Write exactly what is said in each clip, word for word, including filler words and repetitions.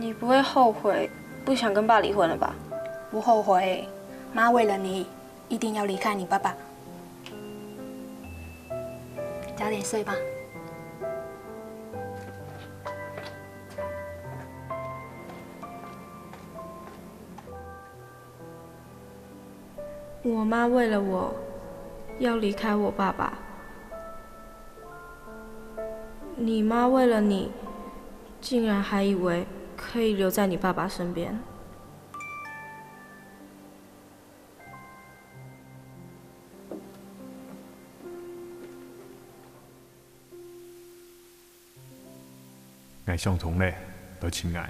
你不会后悔不想跟爸离婚了吧？不后悔，妈为了你一定要离开你爸爸。早点睡吧。 我妈为了我要离开我爸爸，你妈为了你，竟然还以为可以留在你爸爸身边。 𠊎想通了，來尋𠊎。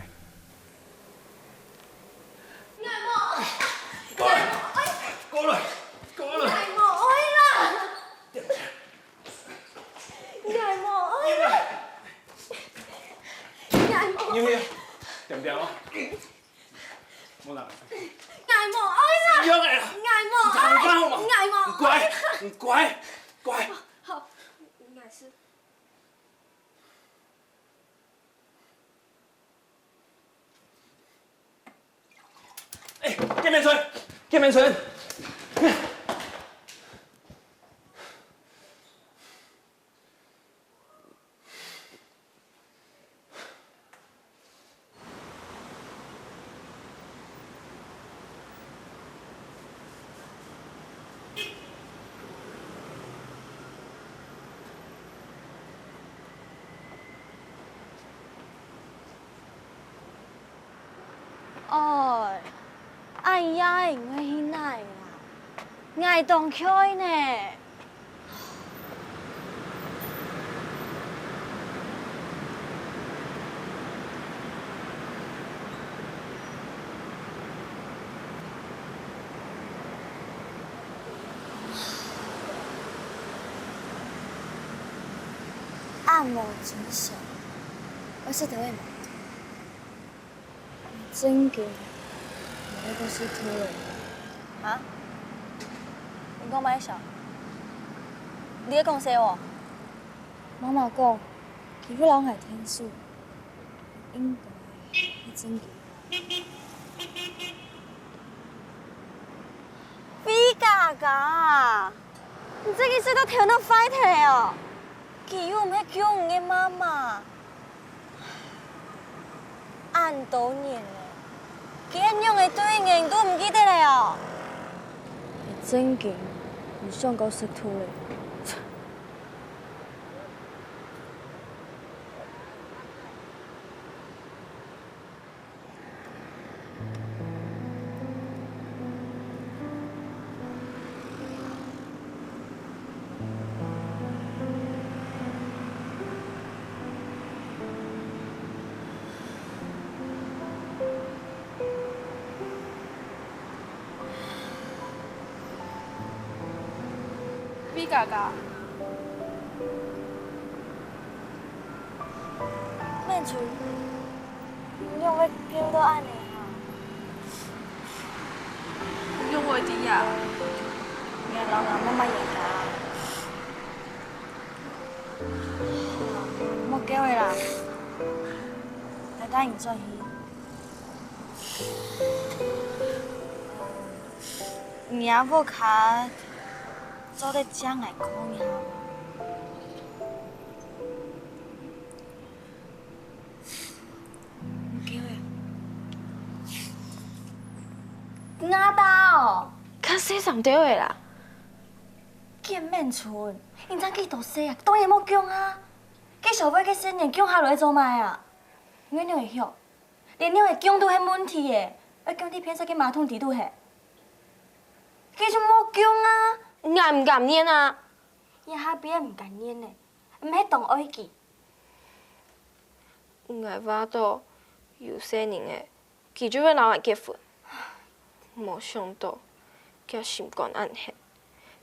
𠊎無愛，過來，過來，過來。𠊎無愛啦！𠊎無愛啦！𠊎無愛！你有沒有？點點哦。無啦。𠊎無愛啦！不要了啦。𠊎無愛！你好好嘛。𠊎無愛！你乖，你乖，乖。好，好，𠊎係。 哎，見面春，見面春。 哦，恁夜个你會去哪啊？𠊎當𤸁呢。 恁無精神，愛食兜仔無？正經，毋愛過食土了。哈？你講麼个？你在講誰哦？媽媽講，佢會摎𠊎𢯭手，應該係正經。 飛嘉嘉，你這個睡到頭腦壞忒哦！佢又毋係救你个媽媽。恁多年了，佢仰仔對你，你都毋記得了哦？正經，你想過食土了？ 飛嘉嘉。 明春，你仰會噭到恁仔啊？你仰會知啊？𠊎摎若媽媽冤家。莫噭了啦，𠊎帶你轉去。你阿婆較 做得借𠊎看一下無？毋夠了。𠊎兜！較細聲兜仔啦！見面春，你正幾多歲啊？當然莫噭啊！該社會个細人噭下來做麼个啊？你仰仔畜？連仰仔噭都係問題耶！愛噭在便所个馬桶底肚係？該就莫噭啊！𠊎毋甘願啊！ 這下變毋甘願呢，毋係當愛佢。𠊎話著有細人仔，佢就會摎𠊎結婚。無想著，厥心肝恁黑，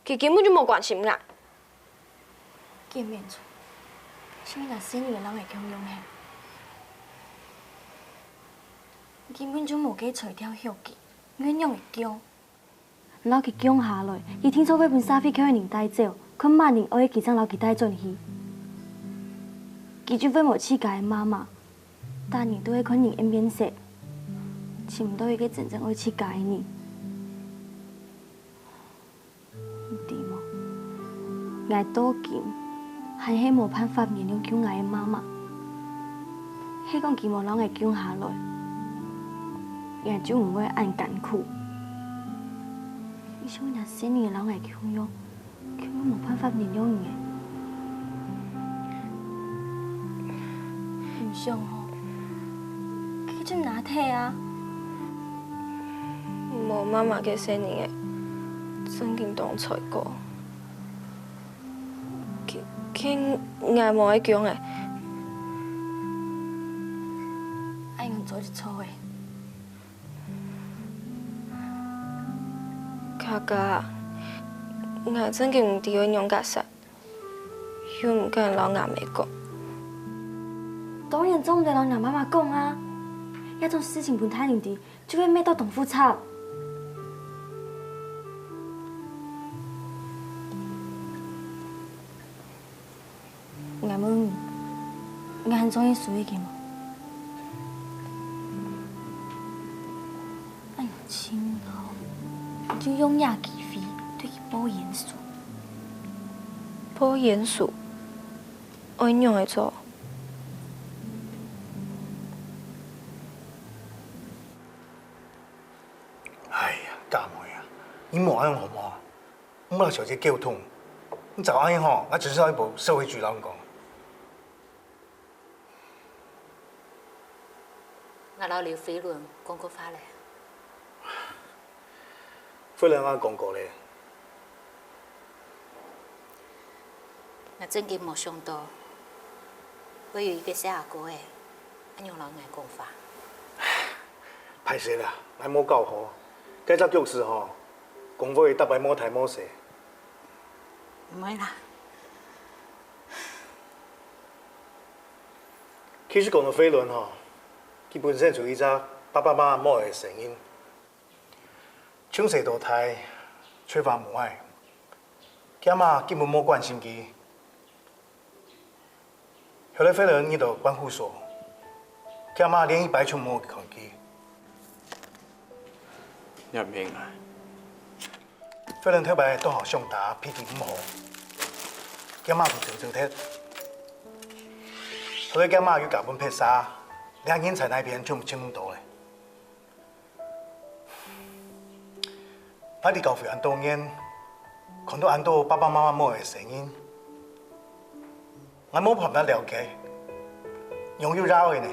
佢根本就無關心𠊎。見面春，像若細人仔摎𠊎共樣係，根本就無該才調畜佢，𠊎仰仔噭？ 摎佢降下來，佢定著會分社會較个人帶走，看麼人愛佢正摎佢帶轉去。佢就會無自家个媽媽。逐日都係看人个面色，尋毋到一個真正愛自家个人。你知無？𠊎到今還係無辦法原諒救𠊎个媽媽。係講佢無摎𠊎降下來，𠊎就毋會恁艱苦。你想若細人仔摎𠊎共樣， 佢會無辦法原諒你。毋想哦，佢就拿忒啊。無媽媽个細人仔，正經當衰過。佢，佢，𠊎無愛降欸。恁樣做就錯欸。 佳佳，𠊎正經毋知愛仰結煞，又毋敢摎吾姆講。當然做毋得摎吾媽媽講啊！這種事情分大人知，就會搣到當複雜。 𠊎問你，你還中意蘇一杰無？哎呀，親哦，你就用這機會對佢報冤仇。報冤仇？愛仰仔做？哎呀，家妹啊，你莫恁樣好無？ 莫摎小姐溝通，你再恁樣吼，𠊎至少愛報社會局摎你講。𠊎摎劉飛倫講過話咧。飛倫，𠊎講過咧。𠊎正經無想到，會有一個細阿哥仔，恁樣摎𠊎講話。歹勢啦，𠊎無搞好。該隻局勢吼， 公會逐擺無大無細。毋會啦。其實講到飛倫吼，佢本身就一隻爸爸媽媽無愛个細人，從細到大，缺乏母愛，厥媽根本無關心佢。 後來飛倫入到觀護所，厥媽連一擺就無看佢。若明啊，飛倫頭擺都好相打，脾氣毋好，厥媽就走走忒。後來厥媽又嫁分別儕，連人在哪片就尋毋到咧。 𠊎在教會恁多年，看到恁多爸爸媽媽無愛个細人，𠊎無辦法了解，仰有爺哀呢，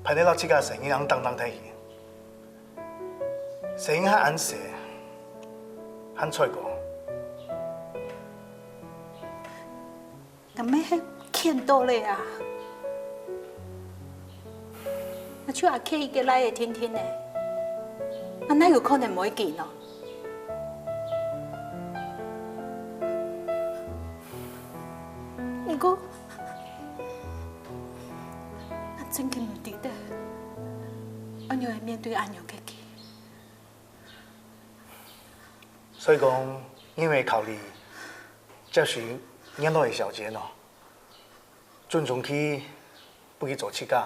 還得摎自家細人恁當當大去。細人還恁細，還衰過。 𠊎乜係見到咧啊！𠊎就阿K一個倈仔定定呢，𠊎哪有可能無愛見哦？毋過，𠊎正經毋知得，愛仰般面對恁樣个佢。 所以講，你會考慮接受原來个小姐喏，尊重佢，分佢做自家。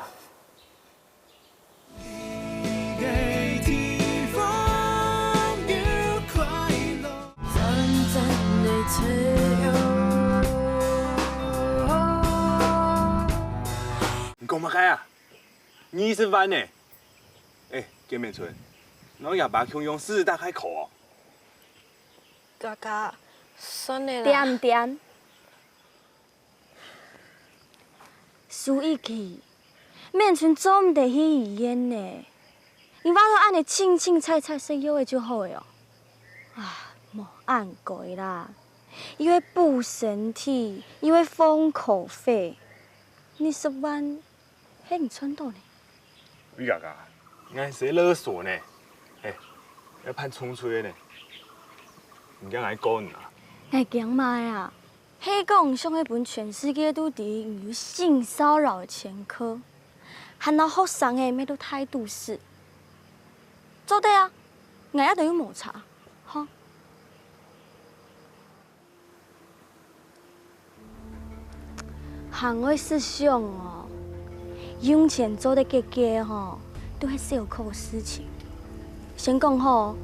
你講麼个啊？二十萬呢？欸，金美春，你摎若爸共樣獅子大開口哦！ 佳佳，算了啦。恬恬。蘇一奇，美春做毋得去醫院呢。你話到恁樣清清彩彩食藥仔就好了哦。啊，無恁該啦，又愛補身體，又愛封口費，二十萬 係你賺到呢？你佳佳，𠊎係勒索呢，嘿，愛判重罪个呢。你驚𠊎告你啊？𠊎驚麼个啊？係講想愛分全世界都知你有性騷擾个前科，還摎學生仔搣到大都市。做得啊，𠊎一點都無差，吼。 還愛識想哦，用錢做得解決个吼，都係小可个事情。先講好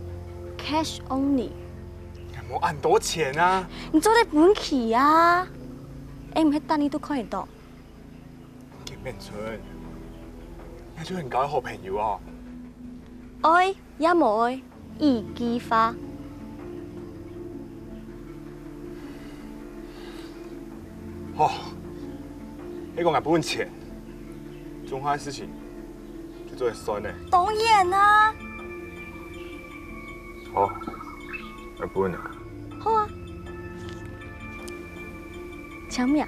，cash only。無恁多錢啊！你做得分佢啊！哎，毋係等你都看得到。 金面春，那就係你个好朋友哦。愛也無愛，一句話。好，你講𠊎分錢，總下个事情就做得算了。當然啊。好，𠊎分啊。好啊。簽名。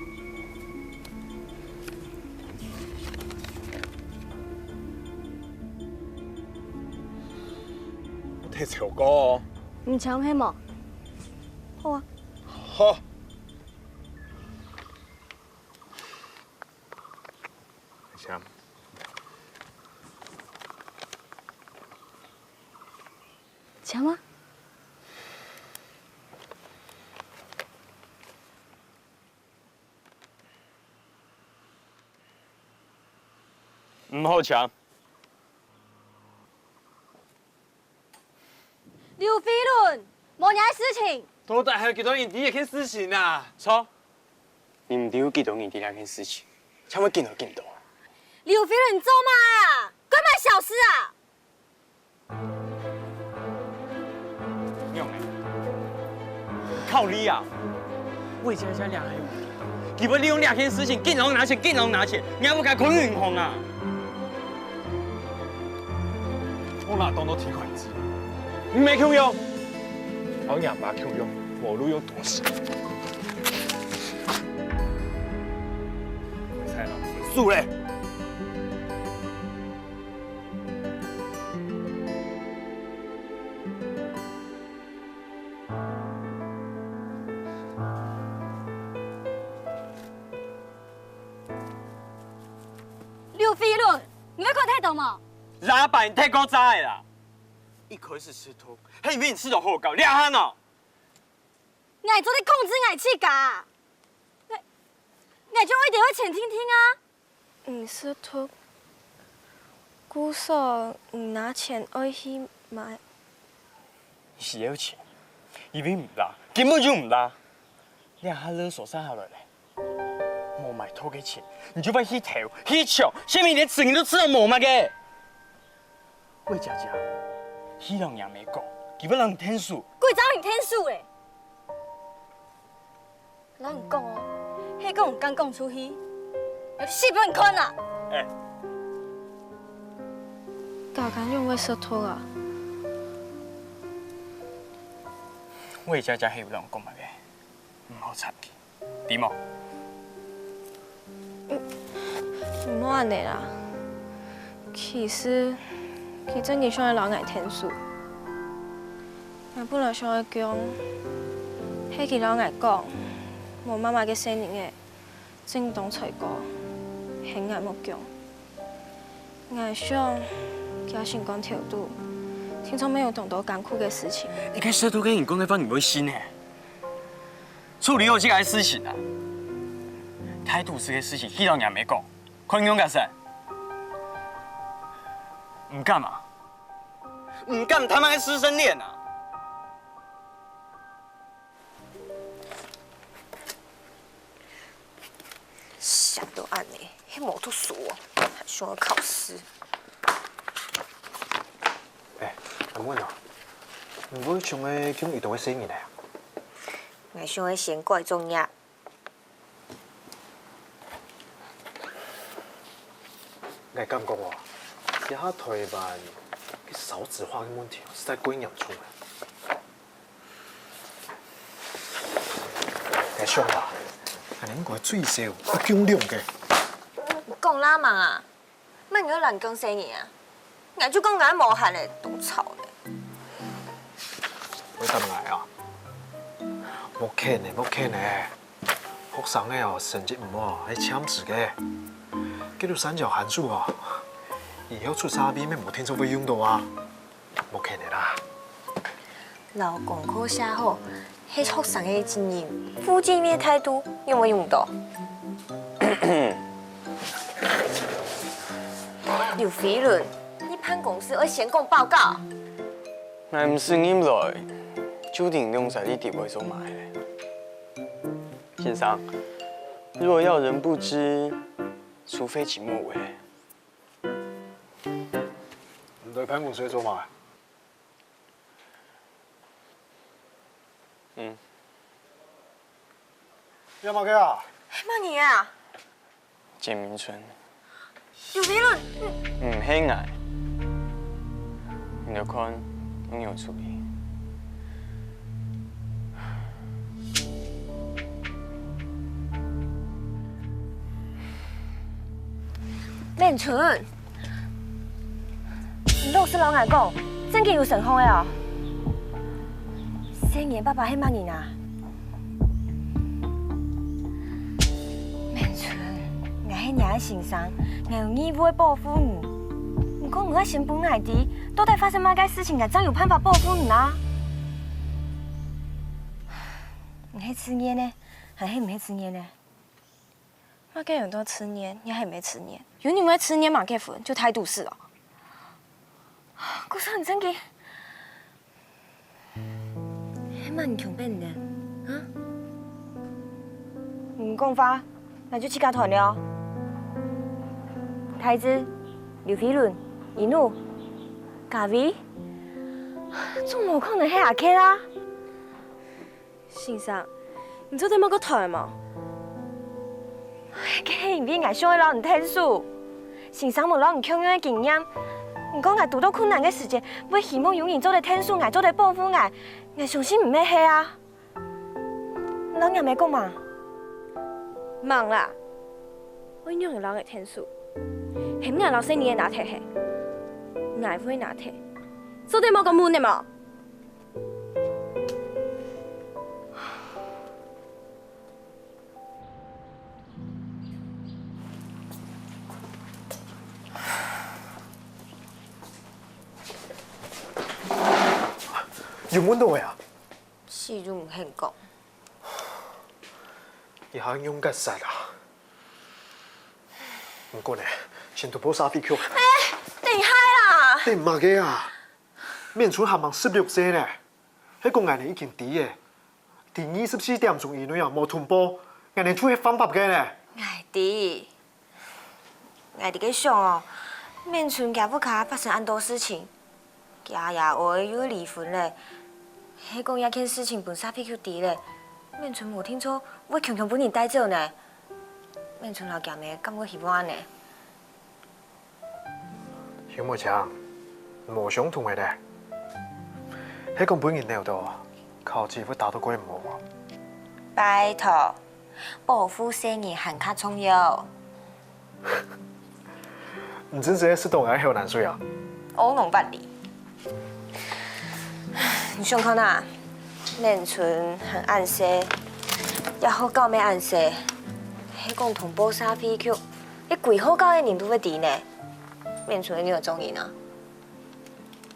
我提超過哦。你簽係無？好啊。好。簽。簽啊。 毋好簽。劉飛倫，無你个事情。到底還有幾多人知這件事情啊？著，你毋知有幾多人知這件事情，才會緊來緊多。劉飛倫做麼个啊？關麼个小事啊？ 仰仔？靠你啊！魏佳佳這下有問題，佢會利用這件事情緊摎𠊎拿錢，緊摎𠊎拿錢，𠊎也毋敢開銀行啊！𠊎拿當多提款機，你無共樣，摎若爸共樣，無路用東西。我才拿分數咧！ 劉飛倫，你有看忒多無？喇叭你忒過早了啦！一開始食毒，係因為你食到好飽，這下呢？𠊎做得控制𠊎自家，𠊎，𠊎就愛一定愛前聽聽啊！ 毋食毒，故所你拿錢愛去買。你係有錢，因為毋罅，根本就毋罅。這下勒索煞下來咧，無買毒个錢，你就會去偷、去搶，性命連性命都食到無麼个。魏佳佳，去摎若姆講，佢會摎你𢯭手。鬼知你𢯭手咧！ 摎你講哦，係講你敢講出去，𠊎就死分你看啊！欸，佳佳仰會食毒啊？魏佳佳係有摎你講麼个，毋好插佢，知無？ 毋好恁仔啦。其實，佢正經想愛摎𠊎𢯭手。𠊎本來想愛講，係佢摎𠊎講，無媽媽个細人仔，正當衰過，喊𠊎莫講。𠊎想，佢个心肝頭肚，定著乜有當多艱苦个事情。一個食毒个人講个話，你會信呢？ 處理好自家个事情啊！大肚屎个事情，去摎若姆講，看仰結煞。毋敢啊？毋敢，他媽个師生戀啊！想到恁仔， 係無讀書哦，還想愛考試。欸，阿文啊，你會想愛共佢兜个細人仔啊？𠊎想愛先改作業。𠊎感覺哦，這下臺灣个少子化个問題哦，實在過嚴重了。 𠊎想啊，𠊎等應該最少愛降兩個。講哪吂啊？麼人愛亂降細人啊？𠊎就講𠊎無閒咧，當吵咧。會答𠊎啊？無可能，無可能！學生仔哦，成績毋好係暫時个，該兜三角函數哦，以後出社會乜無定著會用到啊！ 無可能啦！摎功課寫好，係學生个責任，負責任个態度，仰會用到？劉飛倫，你辦公室愛先講報告。𠊎毋使入來，就知兩儕在底背做麼个咧。先生，如果要人不知，除非己莫為。你在辦公室做麼个？ 嗯。你麼个啊？係麼人啊？簡明春。劉飛倫，你毋係𠊎，你就看，你有處理。 明春，你老實摎𠊎講，正經有身項个哦？細人爸爸係麼人啊？明春，𠊎係若个先生，𠊎有義務愛保護你。毋過你愛先分𠊎知，到底發生麼个事情，𠊎正有辦法保護你啊！你係自願个，還係毋係自願个？ 麼个安到自願，也係毋係自願？有人會自願嘛結婚，就大都市哦。故所你正經，係麼人強迫你呢？啊？你講話，𠊎就自家斷了。大志、劉飛倫、一怒、嘉偉，總無可能係阿傑啊！ 先生，你做得莫過斷無？該係因為𠊎想愛摎你𢯭手。先生無摎你共樣个經驗，毋過𠊎堵到困難个時節，會希望有人做得𢯭手𠊎，做得保護𠊎。𠊎相信毋會係啊。你摎若姆講嘛？吂啦，愛仰仔摎𠊎𢯭手？係𠊎摎細人仔拿忒係？𠊎會拿忒，做得莫過問个無？ 有問著啊？死都毋肯講。這下仰結煞啊！毋過呢，先同報社會局。等一下啦！等麼个啊？ 明春還吂十六歲呢，係講𠊎等已經知了。在二十四點鐘以內啊無通報，𠊎等就係犯法个呢。𠊎知，𠊎在該想哦，明春厥屋下發生恁多事情，厥爺哀又離婚了，係講這件事情分社會局知了，明春無定著會強強分人帶走呢。明春摎厥姆敢會希望恁呢？ 邱妹青，無相同个咧。係講分人扭著，考試會打著過無？拜託，保護細人還較重要。你真係識著𠊎个口難水啊！烏龍八里。你想看啊，明春還恁細，這學校乜恁細，係講通報社會局，該歸學校个人都會知呢。 明春你有做人啊？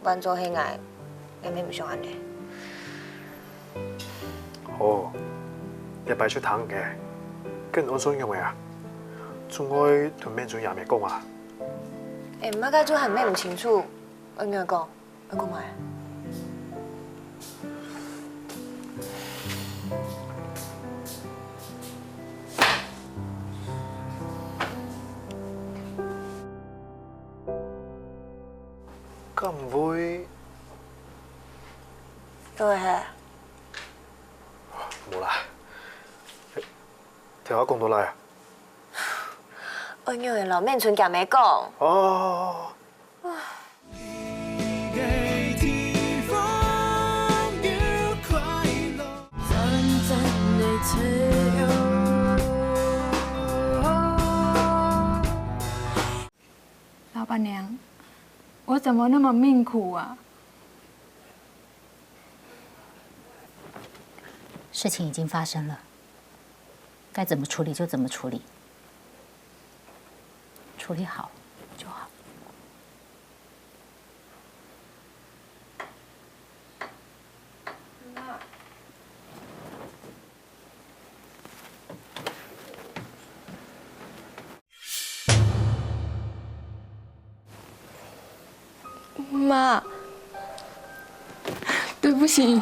換做係𠊎，𠊎乜毋想恁呢。好，這擺就聽你个，該你打算仰仔啊？總愛同明春厥姆講啊？欸，麼个就還乜毋清楚，愛仰仔講？ 愛講麼个？敢會？對嘿。無啦，頭下講著哪啊？愛仰仔摎明春厥姆講？哦， 老闆娘，我怎麼那麼命苦啊？事情已經發生了，該怎麼處理就怎麼處理，處理好就好。妈，对不起。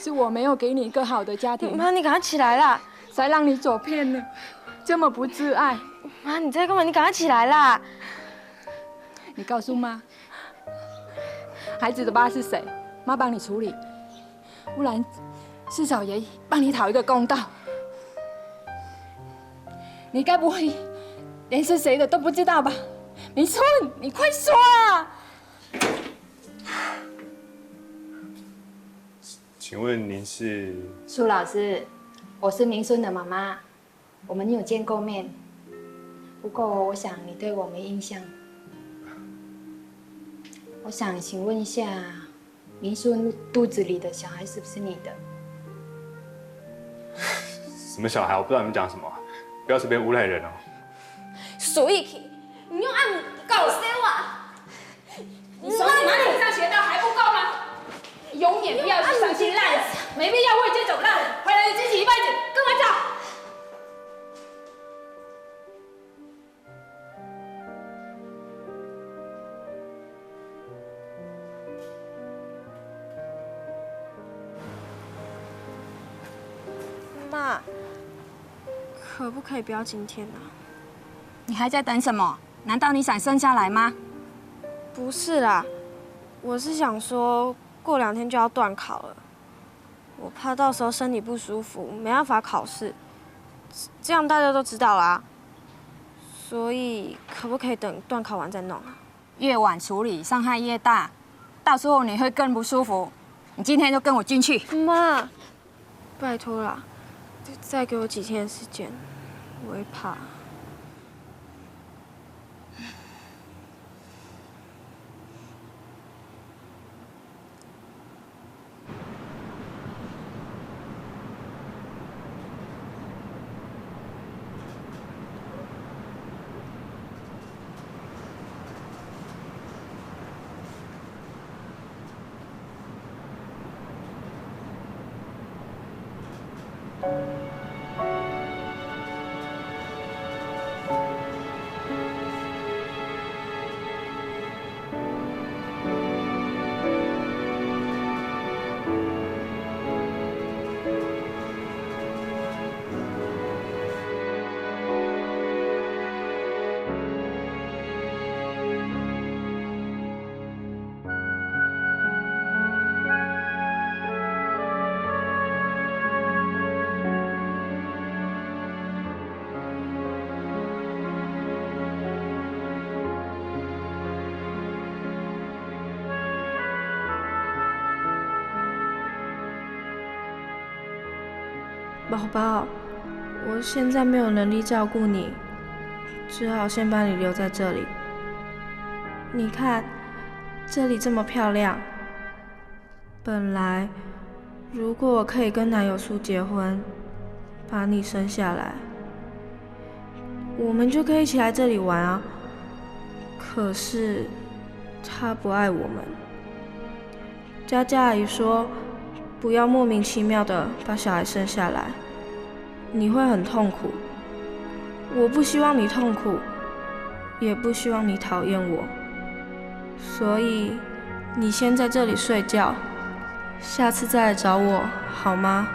是我没有给你一个好的家庭，妈，你赶快起来啦！才让你走偏了，这么不自爱。妈，你在干嘛？你赶快起来啦！你告诉妈，孩子的爸是谁？妈帮你处理。 不然至少也帮你讨一个公道。你该不会连是谁的都不知道吧？明顺，你快说啊！请问您是？苏老师，我是明顺的妈妈。 我们有见过面，不过我想你对我没印象。我想请问一下，明顺肚子里的小孩是不是你的？什么小孩？我不知道你们讲什么，不要随便诬赖人哦。苏一奇，你又爱搞笑啊！ 你说你哪里上学到还不够吗？永远不要去相信烂人，没必要为这种烂人毁了你自己一辈子，跟我走。妈，可不可以不要今天啊？你还在等什么？难道你想生下来吗？不是啦，我是想说过两天就要段考了，我怕到时候身体不舒服，没办法考试，这样大家都知道啦。所以可不可以等段考完再弄啊？越晚处理伤害越大，到时候你会更不舒服。你今天就跟我进去。妈，拜托啦，再给我几天的时间，我会怕。 宝宝，我现在没有能力照顾你，只好先把你留在这里。你看，这里这么漂亮。本来，如果我可以跟男友树结婚，把你生下来，我们就可以一起来这里玩啊。可是，他不爱我们。 佳佳阿姨说，不要莫名其妙的把小孩生下来，你会很痛苦。我不希望你痛苦，也不希望你讨厌我，所以你先在这里睡觉，下次再来找我好吗？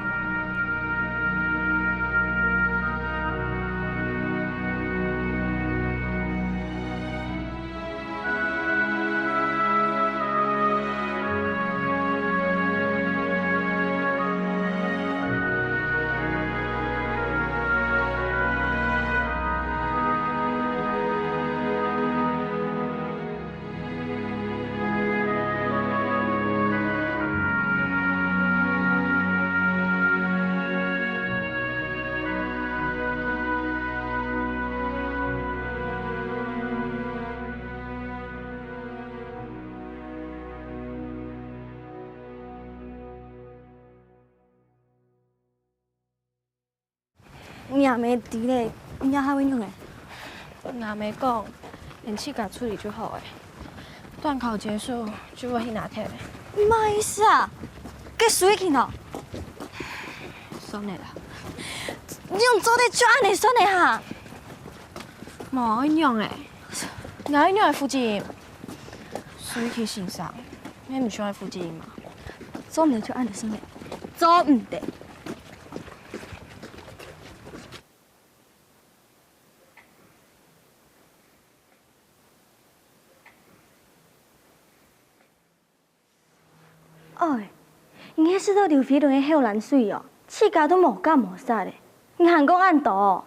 你阿姆知咧，你阿會仰仔？阿姆講，連自家處理就好誒。段考結束就會去拿忒。你麼个意思啊？該輸去喏？算了啦。你用做得就恁仔算了哈？無愛仰誒，𠊎愛仰誒負責任？蘇一奇先生，你毋想愛負責任嗎？做毋得就恁樣算了，做毋得。哎，你係食到劉飛倫个口涎水哦，自家都無感無煞咧，你還講恁多哦？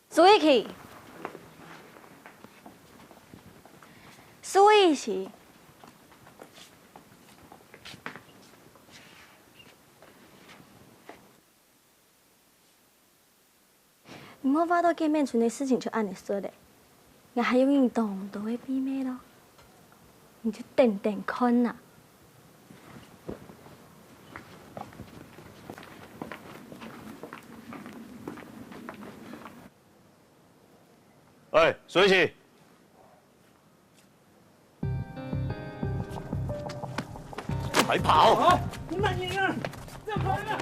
蘇一奇，蘇一奇，你莫話到見面前个事情就恁樣說咧，𠊎還有你當多个秘密咯。 你就等等看啊！哎，蘇一奇，快跑！啊，慢點啊！這樣跑啊！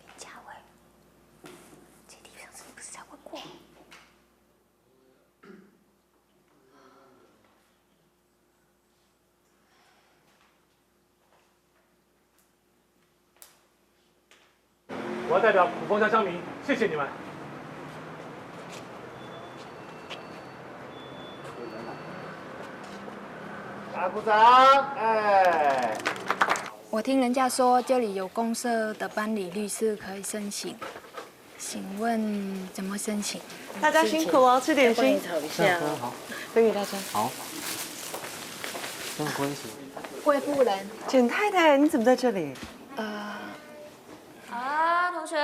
林佳伟，這地方是不是在問過？ 我要代表普豐鄉鄉民謝謝你們。打鼓掌，哎。我聽人家說這裡有公設的辦理律師可以申請，請問怎麼申請？大家辛苦哦，吃點心。要幫你找一下哦。好，等一下，好。等一下。好。不好意思。贵夫人。简太太，你怎么在这里？呃， 好，同学，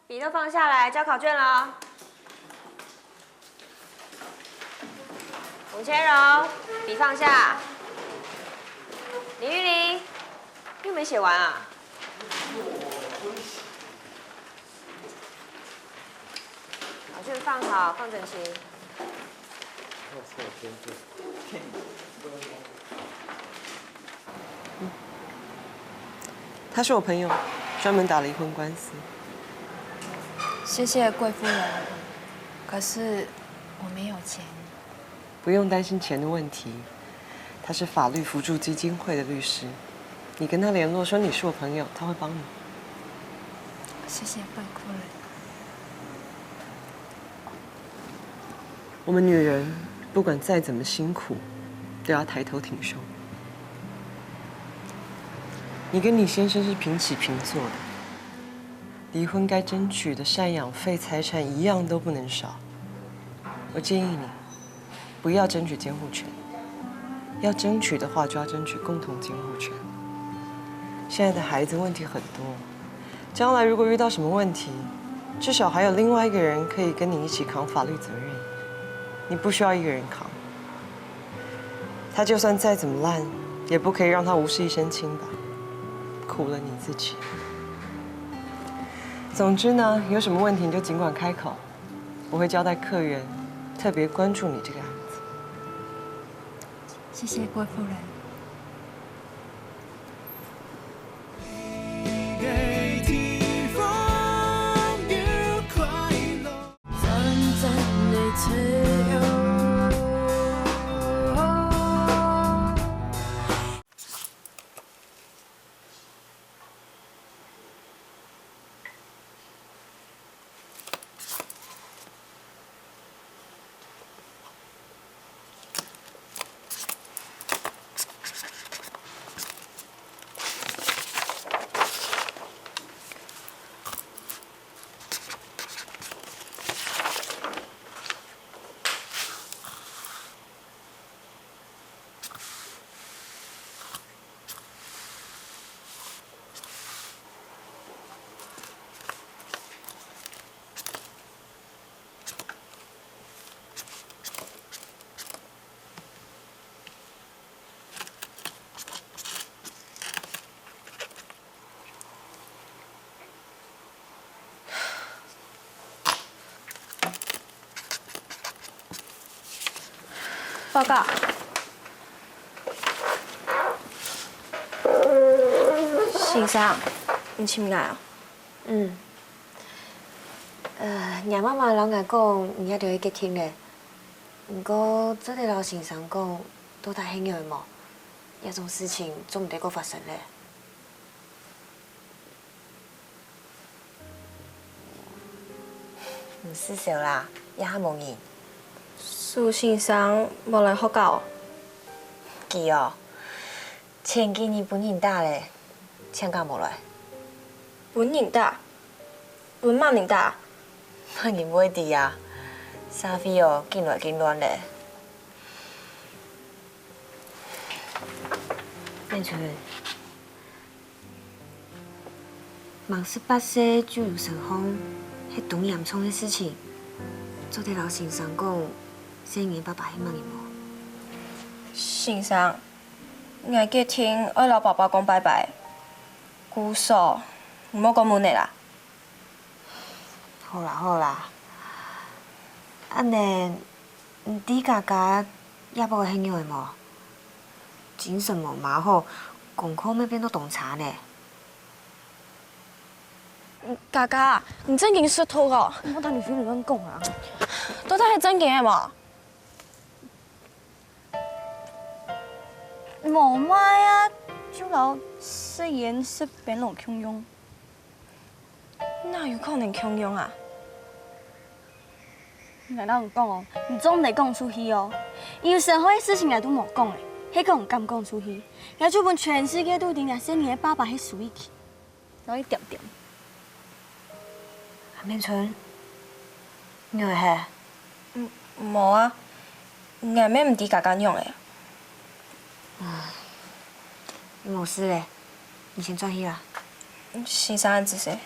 笔都放下來，交考卷了。洪千柔，笔放下。李玉玲，又沒寫完啊？考卷放好，放整齊。 他是我朋友，专门打离婚官司。谢谢贵夫人，可是我没有钱。不用担心钱的问题，他是法律扶助基金会的律师，你跟他联络，说你是我朋友，他会帮你。谢谢贵夫人。 我们女人不管再怎么辛苦，都要抬头挺胸。你跟你先生是平起平坐的，离婚该争取的赡养费、财产一样都不能少。我建议你不要争取监护权，要争取的话就要争取共同监护权。现在的孩子问题很多， 将来如果遇到什么问题，至少还有另外一个人可以跟你一起扛法律责任，你不需要一个人扛。他就算再怎么烂，也不可以让他无事一身轻吧。苦了你自己。总之呢，有什么问题你就尽管开口，我会交代客源特别关注你这个案子。谢谢郭夫人。报告。先生，你尋𠊎啊？嗯。呃，若媽媽摎𠊎講，你這兜愛決定咧。毋過做得摎先生講，到底係仰仔無？這種事情做毋得過發生咧。 毋使愁啦，這下無人。蘇先生無來學校？佢哦，前幾日分人打咧，請假無來。分人打？分麼人打？麼人會知啊？社會哦，緊來緊亂咧。明春， 吂十八歲就有身項，係當嚴重个事情，做得摎先生講，細人个爸爸係麼人無？先生，𠊎決定愛摎爸爸講拜拜。故所，你莫過問了啦。好啦好啦，恁仔，你知嘉嘉這駁係仰仔無？ 精神無麼好，功課乜變到當差呢。嘉嘉，你正經識讀哦？莫聽你隨便亂講啊！到底係正經个無？無麼啊，就摎食菸食檳榔共樣。 哪有可能共樣啊？𠊎摎你講哦，你做毋得講出去哦。有身項个事情𠊎都無講咧，係講你敢講出去，𠊎就分全世界都知若細人个爸爸係蘇一奇。摎佢恬恬。明春，你會係？嗯，無啊，𠊎乜毋知嘉嘉仰仔。唉，你無事咧，你先轉去啦。先生恁仔細。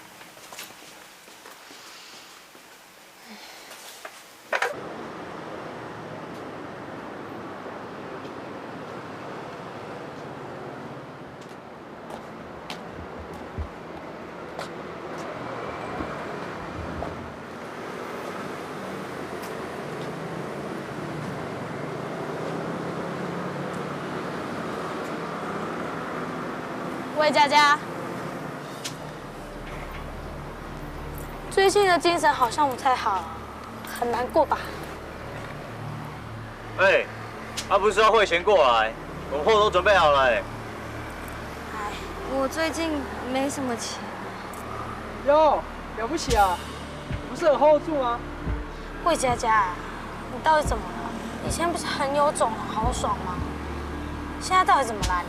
喂，佳佳，最近的精神好像不太好，很难过吧？ 哎，啊，不是要匯錢過來？我貨都準備好了欸。哎，我最近没什么钱。哟，了不起啊！你不是很hold得住吗？魏佳佳，你到底怎么了？以前不是很有种、很豪爽吗？现在到底怎么啦你？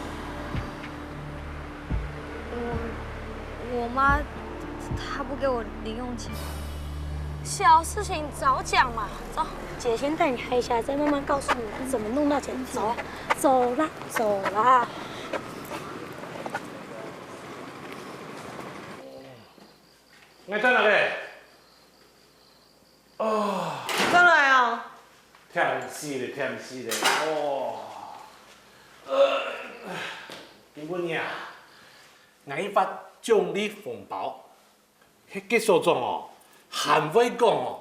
我我妈她不给我零用钱。小事情早讲嘛，走，姐先带你嗨一下，再慢慢告诉你是怎么弄到钱。走，走啦，走啦。你转哪个？哦，转来啊！忝死了，忝死了，哦。呃，今晡日啊， 𠊎發獎勵紅包，該个所長哦，還會講哦，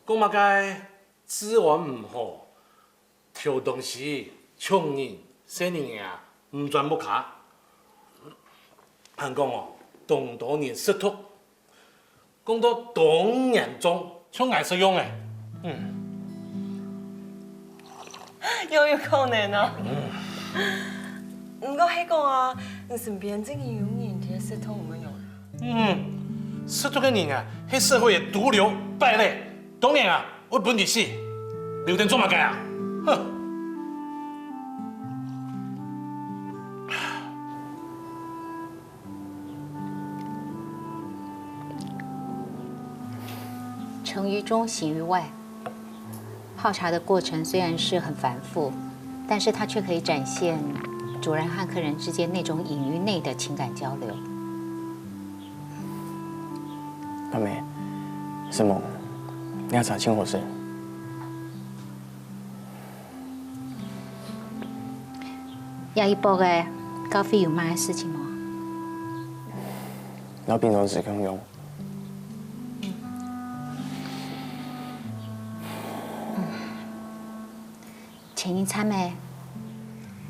講麼个治安毋好，偷東西、搶人、細人仔啊，毋轉屋下。還講哦，當多人食毒， 講到當嚴重，像𠊎實用誒。嗯。又有可能啊。毋過係講啊，你身邊正經有人在食毒無用？嗯，食毒个人啊，係社會个毒瘤敗類。當然啊，愛分佢死，留等做麼个啊？哼！ 成于中，形于外。泡茶的过程虽然是很繁复，但是它却可以展现主人和客人之间那种隐于内的情感交流。阿妹，承蒙，你愛查清楚事。 這一駁仔，教會有麼个事情無？摎平常時共樣。前一站仔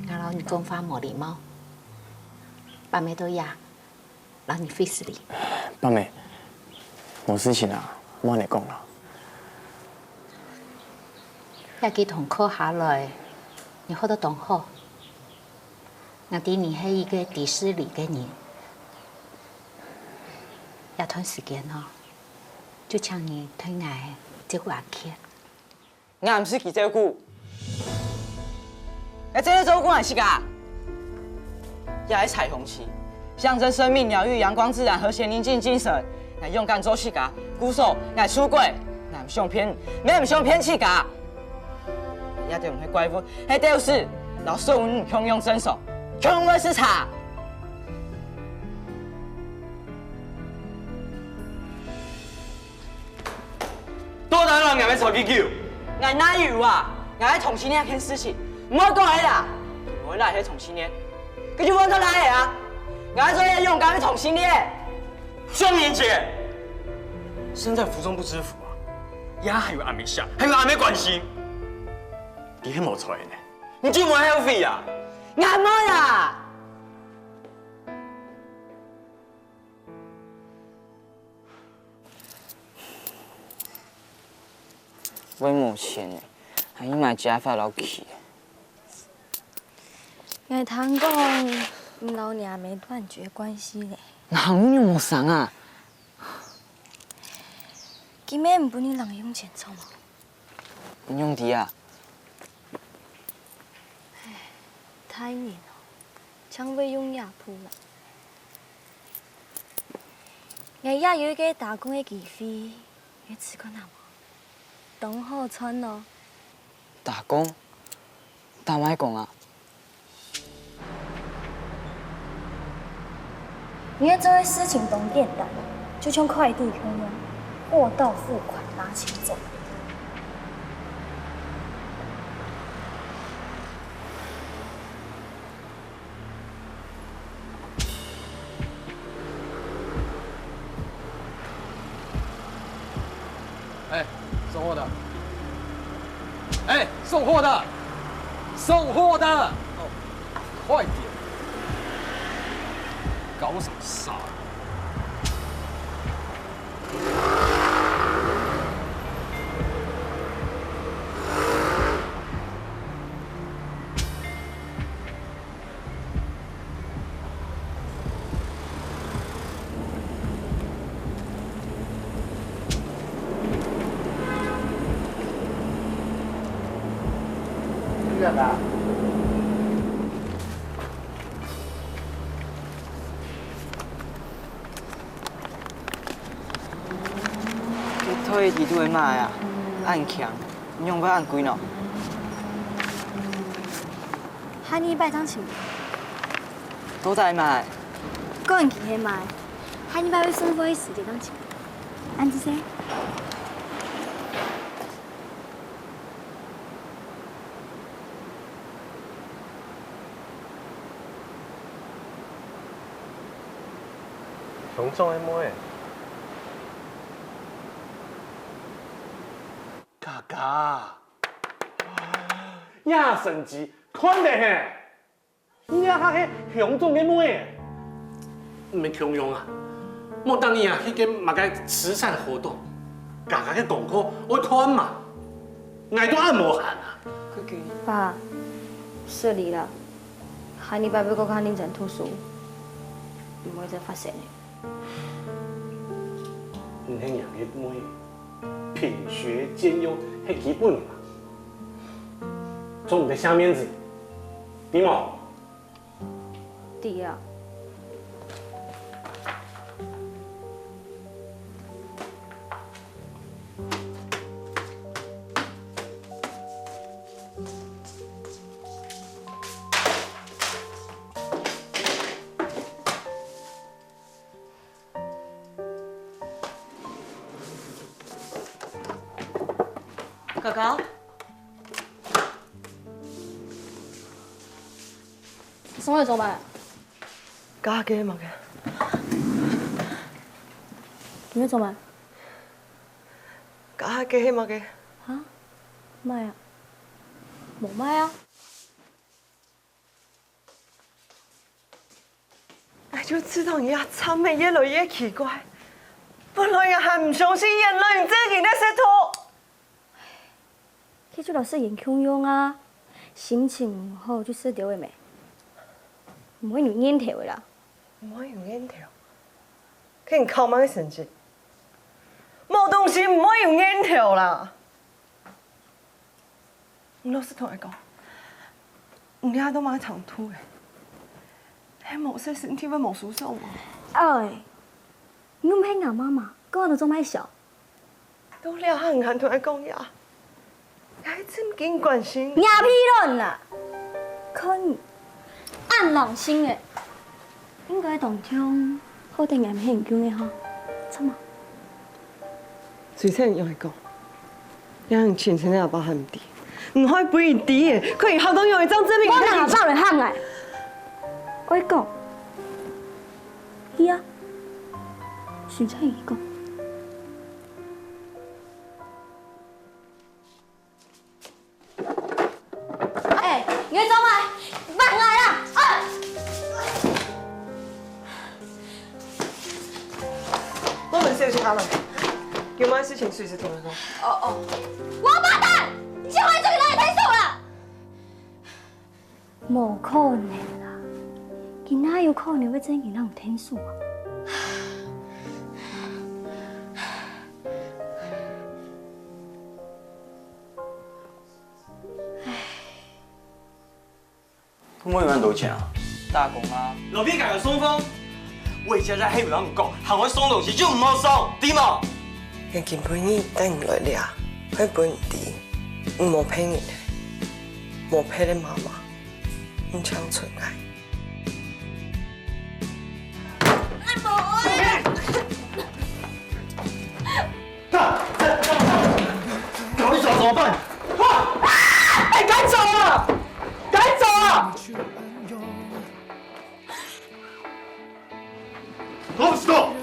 ，𠊎摎你講話無禮貌，放毋到這。 摎你會失禮。八妹，無事情啊，莫恁樣講啦。這幾堂課下來，你學到當好。𠊎知你係一個知事理个人，這段時間哦，就請你替𠊎照顧阿傑。 𠊎毋使佢照顧，𠊎正經照顧𠊎自家。這係彩虹旗，象徵生命、療癒、陽光、自然、和諧、寧靜精神。𠊎勇敢做自家，故所𠊎出櫃，𠊎毋想騙，𠊎毋想騙自家。這兜毋係怪物，係鬥士，摎所有人共樣正常，共樣會食茶。 到底仰會愛吵恁久？𠊎哪有啊？𠊎係同性戀這件事情，毋好講了啦！𠊎哪係同性戀？佢就換做哪个啊？𠊎做一個勇敢个同性戀。張明杰，身在福中不知福啊！這下還有阿姆惜，還有阿姆關心，你係無錯个呢。你就無後悔啊？ 𠊎無啦！ 𠊎無錢了，還愛買假髮摎佢。𠊎聽講你摎若姆斷絕關係了。𠊎仰會無聲啊？佢乜毋分你零用錢著無？你仰知啊？大人哦，正會用這步啦。 𠊎也有一個打工个機會，你試看好無？當好賺哦！打工？打麼个工啊？你愛做个事情當簡單，就像快遞共樣，貨到付款拿錢走。 哎，送货的！哎，送货的！送货的！哦，快点！搞什么啥？ 你退一度个買啊，恁輕，仰會恁貴呢？下二擺正尋。到底買？講佢係買，下二擺會送貨个時節正尋。恁仔細。鄉長个妹。嘉嘉，這成績看得很，你這下係鄉長个妹。毋係共樣啊，莫等你啊去个麼个慈善活動，嘉嘉个功課愛看嘛，𠊎都恁無閒啊。爸，失禮啦，下二擺愛過較認真讀書，毋會再發生了。 你係人个妹，品學兼優係基本嘛。做毋得卸面子，知無？知啊。 嘉嘉，送來做麼个？嘉嘉个麼个？你愛做麼个？嘉嘉个係麼个？啊？麼个啊？無麼个啊。 𠊎就知道你啊，長尾越來越奇怪。本來𠊎還毋相信，原來你正經个食毒。佢就摎食煙共樣啊，心情毋好就食兜仔咩？毋會有念頭个啦。毋會有念頭？該你考麼个成績？無東西毋會有念頭啦。 你老實同𠊎講，你這下都麼个程度了？係無食身體會無舒爽無？哎，你又毋係吾媽媽，講恁多做麼个笑？到這下你還同𠊎講這，𠊎係正經關心你。你屁卵啦！看你，恁狼性个，應該當暢，好得𠊎毋係你救个吼，著無？ 隨便你愛講，這你親生个阿爸還毋知，你還分佢知，佢以後都用一張證明。莫拿阿爸來嚇𠊎！愛講，係啊，隨便你講。 哎，你做麼？放開啦！啊！我們先去他們，有麼个事情隨時同佢講。哦，哦。王八蛋！你這回做得拿你動手啦！無可能啦，佢哪有可能會真个拿你動手啊？ 做麼个有恁多錢啊？打工啊。老弟，敢有送風？我以前在黑名單講，還會送東西就毋好送，知無？𠊎今晡日帶你來這，係分你知，你無別人了，無別个媽媽，你淨伸愛。 搞一耍怎麼辦？啊！哎，趕走啊！趕走啊！老實說。